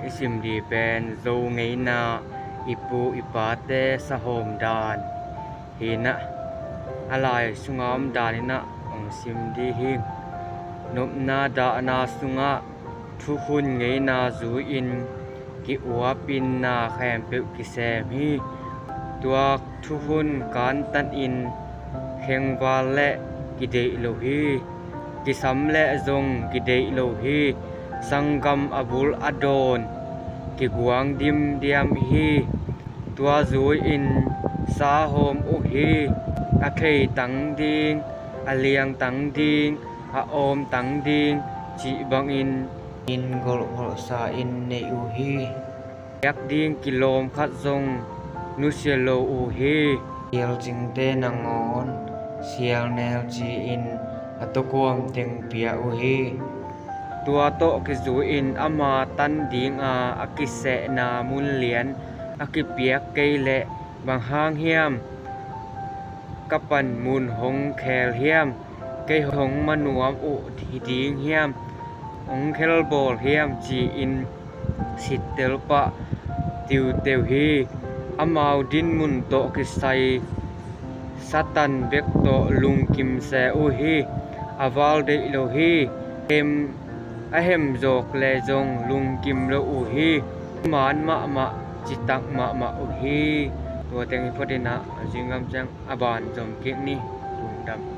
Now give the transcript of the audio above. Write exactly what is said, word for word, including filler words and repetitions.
I sim ding pen Zo ngeina, i pu i pate sahawm dan hi-in ah, a lai sunga om dan in ah hong sim ding hi. Nopna dahna sungah thukhun ngeina zui-in ki-uap-in na khempeuh kisem hi. Tua thukhun kantanin khengval leh kideih lo hi. Kisam leh zong kideih lo hi. Sanggam a bul a dawn kiguang dimdiam hi. Tua zui-in sa hawm uh hi. A theitang ding, a liangtang ding, a awmtang ding cih bangin in golhgolhsa-in nei uh hi. Piak ding kilawm khat zong nusia lo uh hi. Sialcingte nangawn sialnel ci-in a tokuam teng pia uh hi. Tua tawh kizui-in ama tan dinga a kisehna mun lian a kipiak kei leh, bang hang hiam ka panmun hong khel hiam? Kei hong manuam uh hi ding hiam? Hong khelbawl hiam? Ci-in sittel pah tiuteu hi. Amau dinmun tawh kisai Satan bek tawh lungkim se uh hi. A val deih lo hi. Hem, a hem zawk leh zong lungkim lo uh hi. Maan mahmah, citak mahmah uh hi. Tua teng hi phot in ah, a zingam ciang a ban zom kik ni. Lungdam.